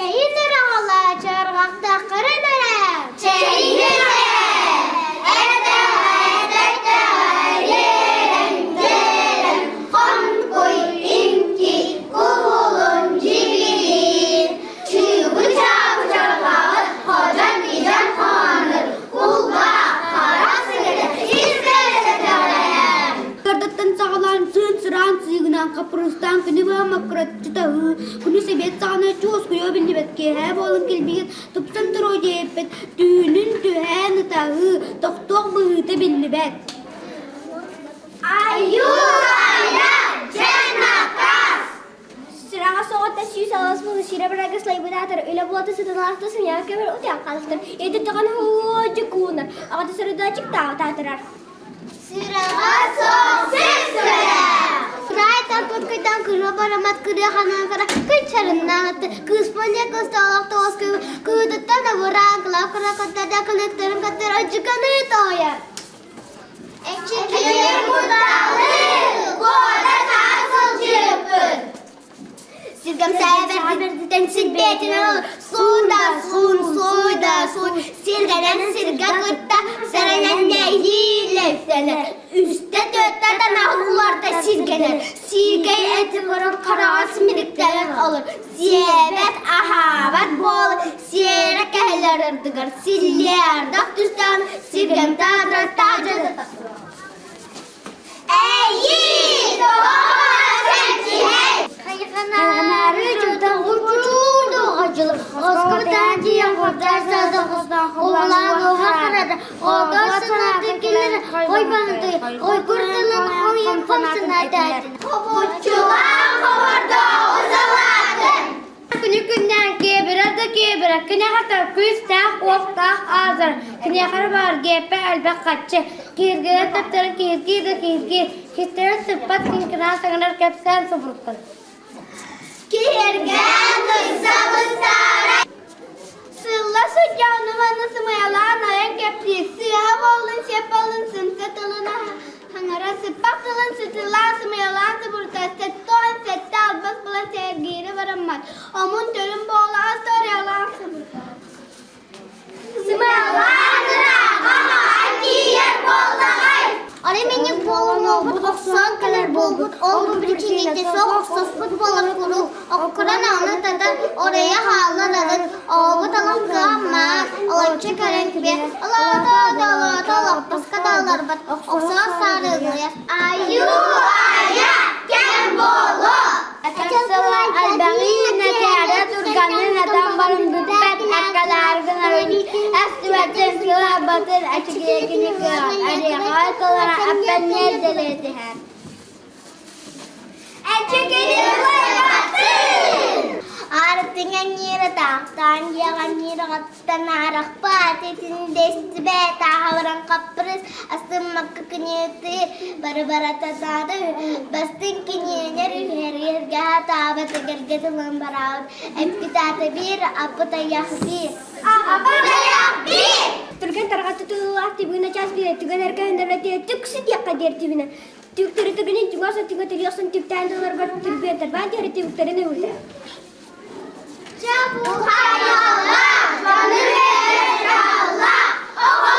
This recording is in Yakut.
Чэйин эрэ оҕолоо, чорҕохтооххорун эрэ! Чэйин эрэ! Кырдаттан саҕалаан сыын-сыраан сыыгынаан хаппырыыстаан күнү быһа маккыраччы таһыы, күнү сэбиэт саҕана чуоскуйа биллибэт киэһэ буолан кэлбигит тупсан туруо диэбиппит түүнүн түһээн ытаһыы, тохтуох быһыыта биллибэт. Айуу-айа, дьэ наказ! Сүрэҕэ соҕотто 108 буолу сирэ барарга слайбынаатар үлэ буолта сытыналаахта сымыйаҕа кэмэр утуйан хаалыстар ити даҕаны хуодьу куунар аҕата сырыдаачык таатырар. Сүрэҕэ суох сир сүрэ! Кыраайтан куткайдан кырыа барамат кырыа ханан кара күн чарыннааты кыыспын диэн кыстаалах тоҕус кыытыттан абыраан кылаах кыра кыттарда кылыктарын кыттар ачыканы тоойор. Эчикийэр куталы куота саа сылдьыппыт. Сиргам сээбэрдитэн сирбээтинэн ол суун да суун, сууй да сууй, сиргэнэн сиргэ кытта сэрэнэн нэһиилэ үктэнэр. Үстэ түөртэ танаҕын уларта сиргэнэр. Сиикэй эти көрөн хараҕа симириктэнэн олор. Сиэбэт, аһаабат буол, сиэрэ кэһэлэр ардыгар силлиэ ардах түстэҕин сиргэм таатырар таадьата тахсар. Эйии, тоҕо сэнтиһэй! Хайҕанаары дьонтон урбучуурду хадьылы, оскутаан тиийэн хордор саада оҕолаан уоһа харада, оҕо санаатын киллэрэ, хойбаһынтый, хойгур тылын хойун хомсунаата. Хобуччулаах хобордооҕу салаатын! Күнү күннээн киэбирэр да киэбирэр, киниэхэ күүстээх-уохтаах аазар, киниэхэ эрэ баар гиэппэ элбэх хаччы, киһиргэнэр таптарын киһиргии да киһиргии, кистэнэн сыппат киҥкинаан саҥарар кэпсээн субуруттар. Киһиргээн кыйса быстаарай! Сылла сылдьан маны сымыйалаан айан кэпсиир, сыыһа буоллун, сиэп буоллун, сымса тылын хаҥара сыппах тылын сытыылаан сымыйалаан субурута, 77 албас буолан сэргиири бараммат, омун төрүн буола остуоруйалаан субурута. Сымыйалаан ырааҕа хаһан тиийэр буоллаҕай? Арай минньик буолан уолбут охсон кэлэр буолбут, ол бу биричиинэтэ суох охсуспут буолар куруук, оккуран ааны татан оройо хааллар арын, оҕобут алын кыаммаан, олоччу көрөн күбэ, олоото да олоото олоппоско да олорбот, охсоо саарыылыйар. Айуу-айа, кэм буолуо! Сыла элбэҕин этээрэ турганын атан баран бүппэт аккалаар гынарын астыбатын сылабатын ачыгыйакини кыаҕар ариаҕа толора аппанньыар дэлэтиһэр. Эчикини куйбатын! Артыҥа ньиэрэ таахтаан дьиэҕэ ньиэрэҕиттэн арахпат итин дэстибэт ааҕабаран хаппырыс астыммакка киниэти бары барататаады бастыҥ киниэнэр үһэргэ таабат эгэлгэ тылын бараабыт эппит аата биир аппыт айах биир Аҕабыт айах биир! Түргэн тарҕатты тыллаах тибигинэ час биир түгэн эркэһиннэрэтиэ түксү диэххэ диэр тибинэ түктөрү түгүнүн түгас түгө түлүөхсүн түктээн тылларбар түрбүөтэр баан диэри түбүктэрин өвүтэ Чапухайалла, дьону үөрэталла, оҕо